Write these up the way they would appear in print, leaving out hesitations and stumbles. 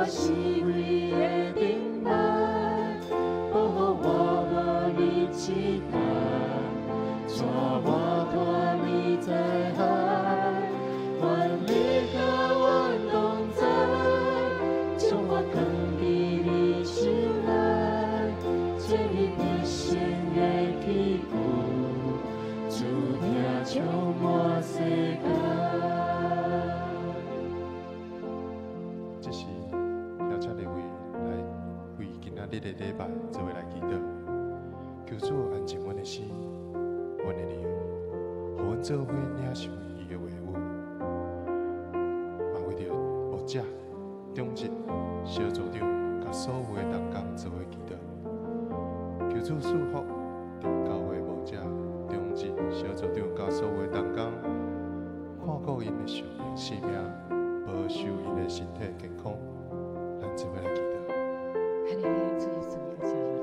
是唯的燈牌，保護我無離試探，帶我脫離災害。願你佮阮同在，將我囥佇你手內，做你得勝的器具，主疼充滿世界。這是邀請利未來為今仔日的禮拜做伙來祈禱，求主安靜阮的心，阮的靈，予阮做伙領受伊的話語。嘛為著牧者、長執、小組長佮所有的同工做伙祈禱，求主賜福佇教會牧者、長執、小組長佮所有的同工，看顧𪜶的壽命性命，保守𪜶的身體健康。咱做伙來祈禱。哈利路亞，主耶穌，感謝你，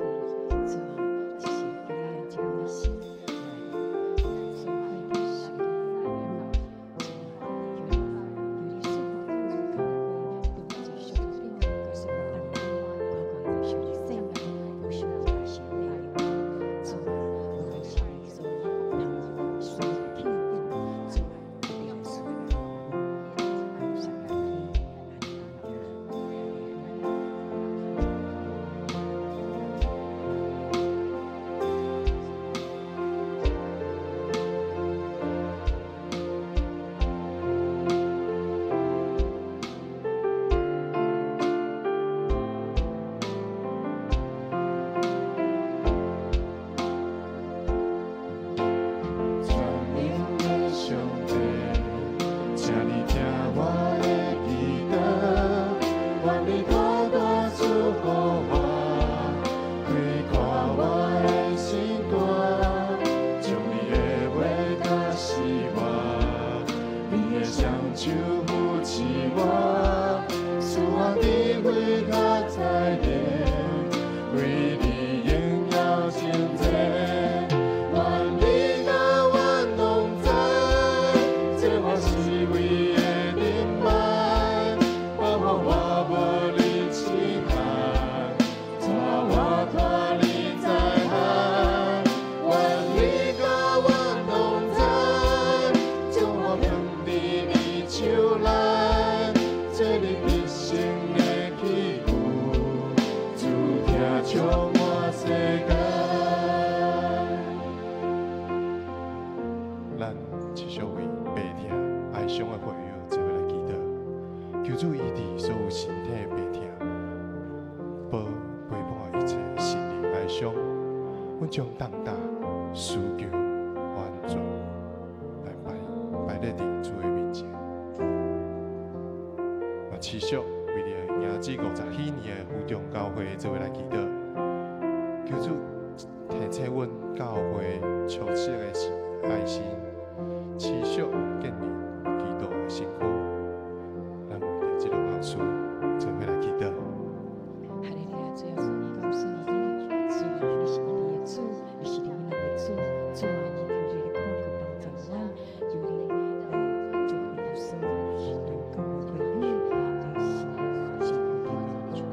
主啊，這是求你安靜阮的心，來做伙領受你的話語。主啊，求你賜福教會，長執、小組長，佮所有同工，看顧𪜶的壽命性命，保守𪜶的身體健康。主啊，無論是你所通所有的器皿，主啊，一定來賜福阮，感謝你，哈利路亞。全能的上帝，請你聽我的祈禱，願你大大祝福我，開闊我的心肝，將你的話教示我，你的雙手扶持我，賜我智慧佮才能，為你榮耀前進。願你佮阮同在，這我是唯的燈牌，保護我無離試探，帶我脫離災害。願你佮阮同在，將我囥佇你手內，做你得勝的器具，主疼充滿世界。咱持續為病痛、哀傷的會友做伙來祈禱，求主醫治所有身體的病痛，保陪伴一切心靈哀傷。阮將重擔、需求完全來擺擺列佇主的面前。嘛持續為著迎接50禧年的府中教會做伙來祈禱，求主提醒阮教會出色的愛心，持續建立基督的身軀。咱為著這兩項事做伙來祈禱。哈利路亞，主耶穌，感謝你，主啊，你是醫治的主，你是憐憫的主，主啊，你求你來看顧幫助阮，求你來祝福你所有咱教會會友來身體健康。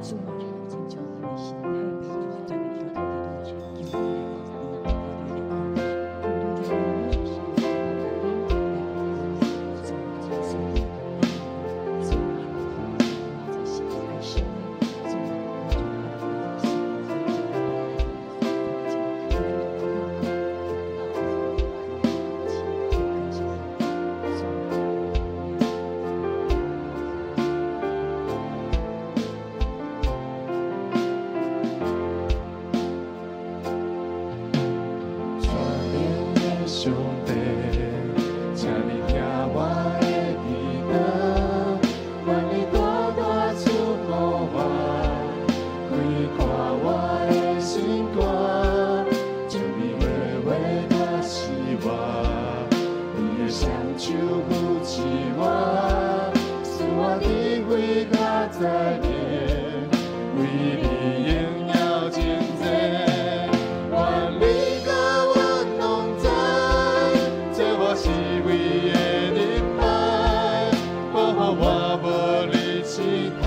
主啊，請將阮的身體病全面交託予你，求你來求你來看顧，求你來憐憫，求你來主啊，主啊，在心哀傷的，主啊，我將咱的心求你來看顧，感謝你，主啊。全能的上帝，請你聽我的祈禱，願你大大祝福我，開闊我的心肝，將你的話教示我，你的雙手扶持我，賜我智慧佮才能，為你榮耀前進。願你佮阮同在，這我是唯的燈牌，保護我無離試探，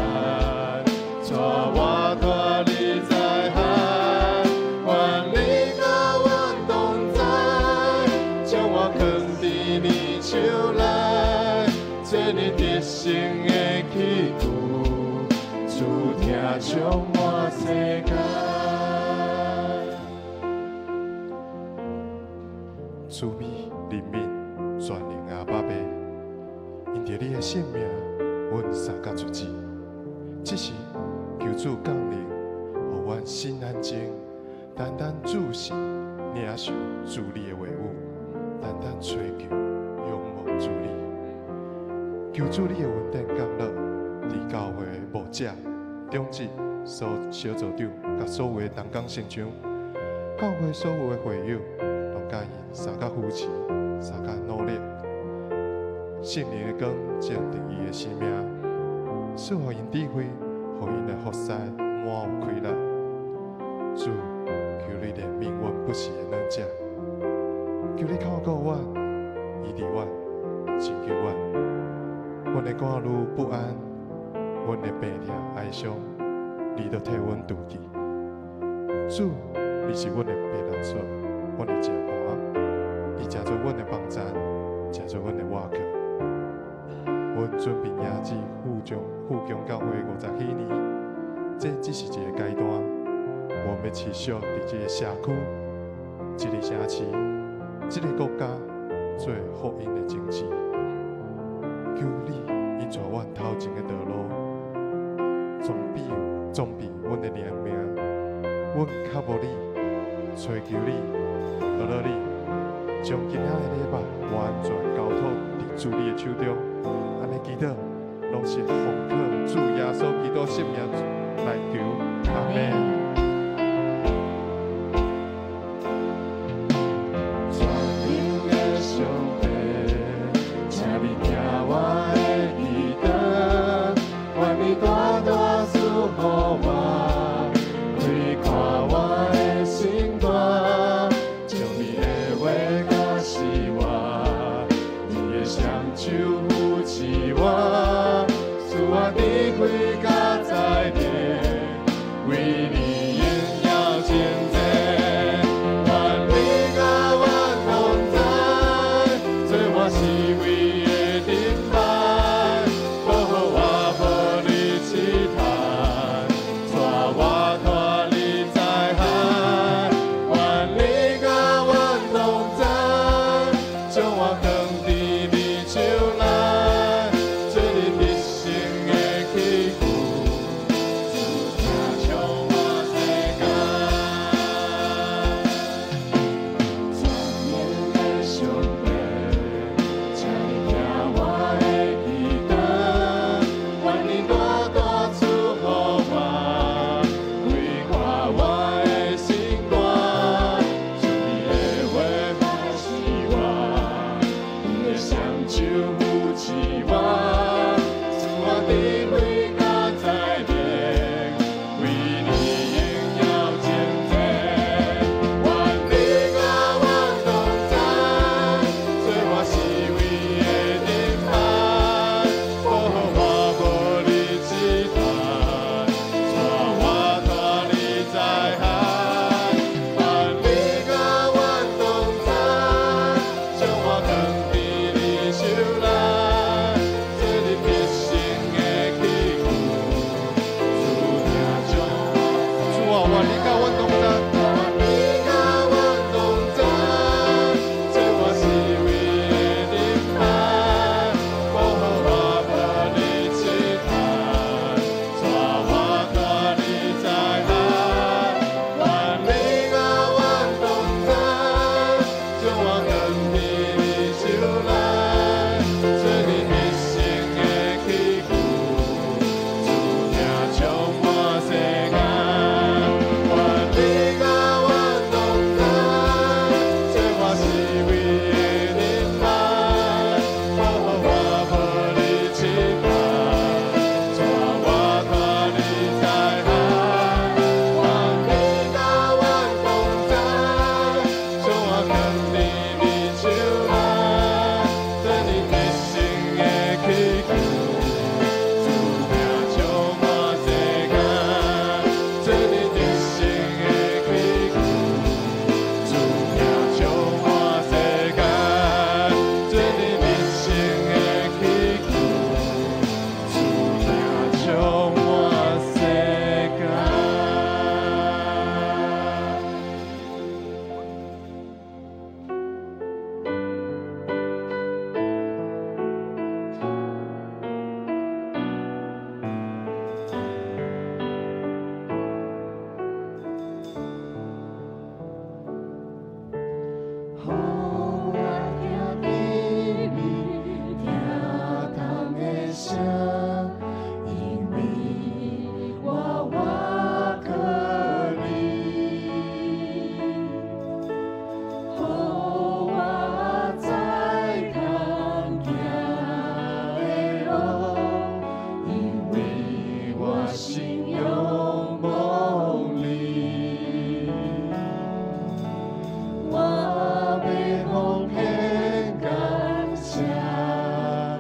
做你得勝的祈求，主疼充滿世界。慈悲憐憫全能阿爸父，因著你的聖名，阮三甲出子。這時求主降臨，予阮心安靜，單單注視領受主你的話語，單單追求仰望主你。求主你的恩典降落，佇教會牧者、長執、所小組長，佮所有的同工成長，教會所有的會友，攏共𪜶相佮扶持，相佮努力。聖靈的光照佇伊的生命，賜予𪜶智慧，予𪜶來服侍滿有氣力。主，求你憐憫阮不是的軟者，求你看顧阮，醫治阮，拯救阮。阮的掛慮不安，阮的病痛哀傷，你都替阮除去。主，你是阮的避難所，阮的石磐，你成做阮的幫贊，成做阮的倚靠。阮準備迎接富強教會50禧年，這只是一個階段。我們欲持續佇這個社區、這個城市、這個國家做福音的種子。求你引帶阮頭前的道路，裝備阮的靈命，阮渴慕你，追求你，學了你，將今仔的禮拜完全交託佇主你的手中。按呢祈禱，攏是奉靠主耶穌基督聖名來求，阿們。全能的上帝，請你聽我的祈禱，願你大大賜予我，開闊我的心肝，將你的話教示我，你的雙手扶持我，賜我智慧佮才能，為你榮耀前進。願你佮我同在，做我四圍的盾牌，保護我無離試探，帶我脫離災害。願你佮我同在，將我藏佇你手內，做你得勝的器具，主疼充滿世界。全能的上帝，請你聽我的祈禱，願你大大賜予我，開闊我的心肝，將你的話教示我，你的雙手扶持我，賜我智慧佮才能，為你榮耀前進。願你佮我同在，做我四圍的盾牌，保護我無離試探，帶我脫離災害。願你佮我同在，將我藏佇你手內，聲，因為我倚靠你。予我知通行的路，因為我心仰望你。我欲奉獻感謝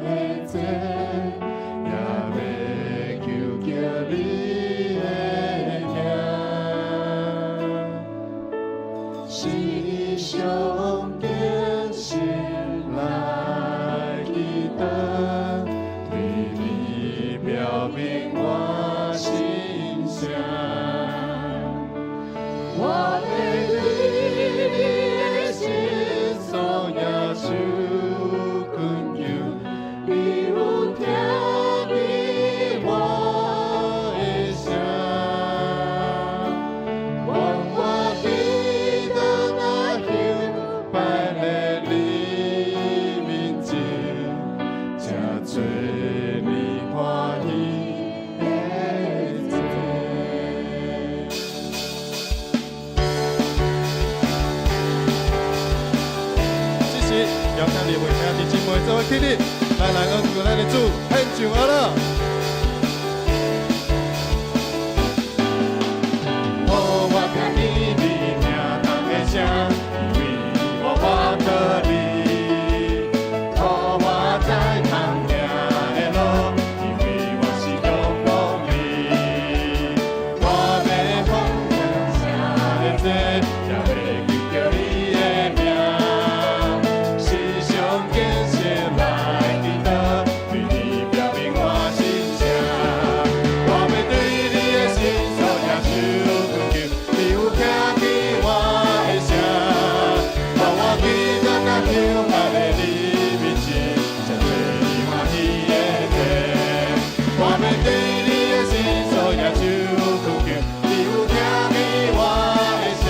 的祭，也欲求叫你的名。時常虔誠來祈禱，對你表明我心聲。我欲對你的聖所舉手懇求，你有聽見我的聲。願我祈禱若香擺佇你面前，這做你歡喜的祭。這時邀請利未兄弟姊妹做伙起立，咱來恩顧咱的主，獻上阿樂。予我聽見你聽筒的聲，因為我倚靠你。予我知通行的路，因為我是仰望你。我欲奉獻的祭，也欲求著你的名。時常虔誠來祈禱，對你表明我心聲。我欲對你的聖所舉手懇求，你有聽見我的聲。願我祈禱若香擺佇你面前，這做你歡喜的祭。我欲對你的聖所舉手懇求，你有聽見我的聲。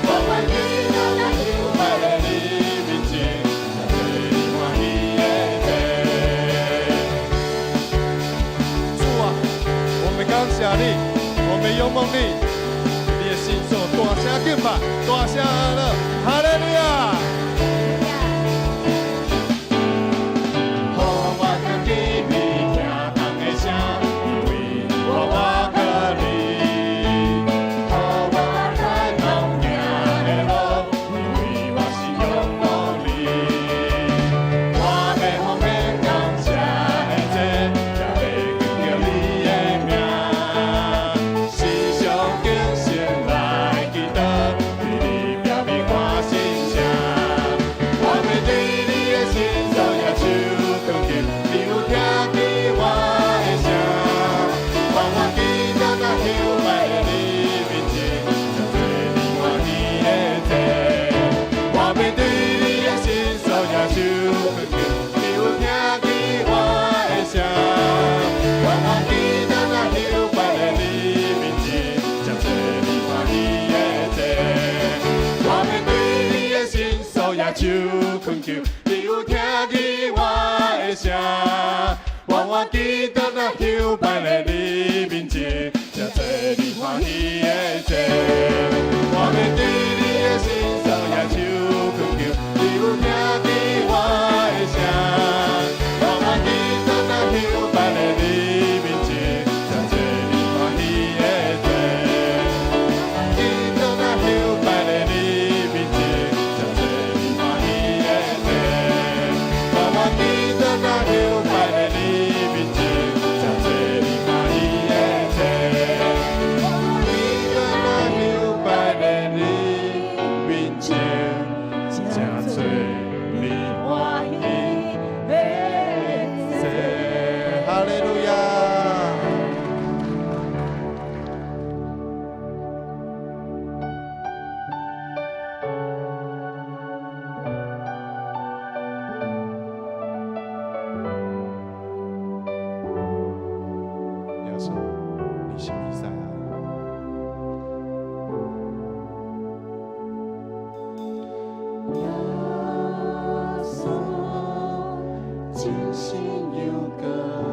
願我祈禱若香擺佇你面前，這做你歡喜的祭。主啊，我們感謝你，我們仰望你，你的聖所大聲敬拜，大聲阿樂，哈利路亞！予我聽見你聽筒的聲，因為我倚靠你。予我知通行的路，因為我是仰望你。我欲奉獻感謝的祭，也欲求著你的名。時常虔誠來祈禱，對你表明我心聲。我欲對你的聖所舉手懇求，你有聽見我的聲。願我祈禱若香擺佇你面前，這做你歡喜的祭。我欲對你的聖所舉手懇求，你有聽見我的聲。願我祈禱若香擺佇你面前，這做你歡喜的祭。我欲對你的聖所舉手懇求，你有聽見我的聲。願我祈禱若香擺佇你面前，這做你歡喜的祭。我欲對你的聖所舉手懇求，你有聽見我的聲。願我祈禱若香擺佇你面前，這做你歡喜的祭。祈禱若香擺佇你面前，這做你歡喜的祭。願我祈禱若香擺佇你面前，這做你歡喜的祭。羊羔。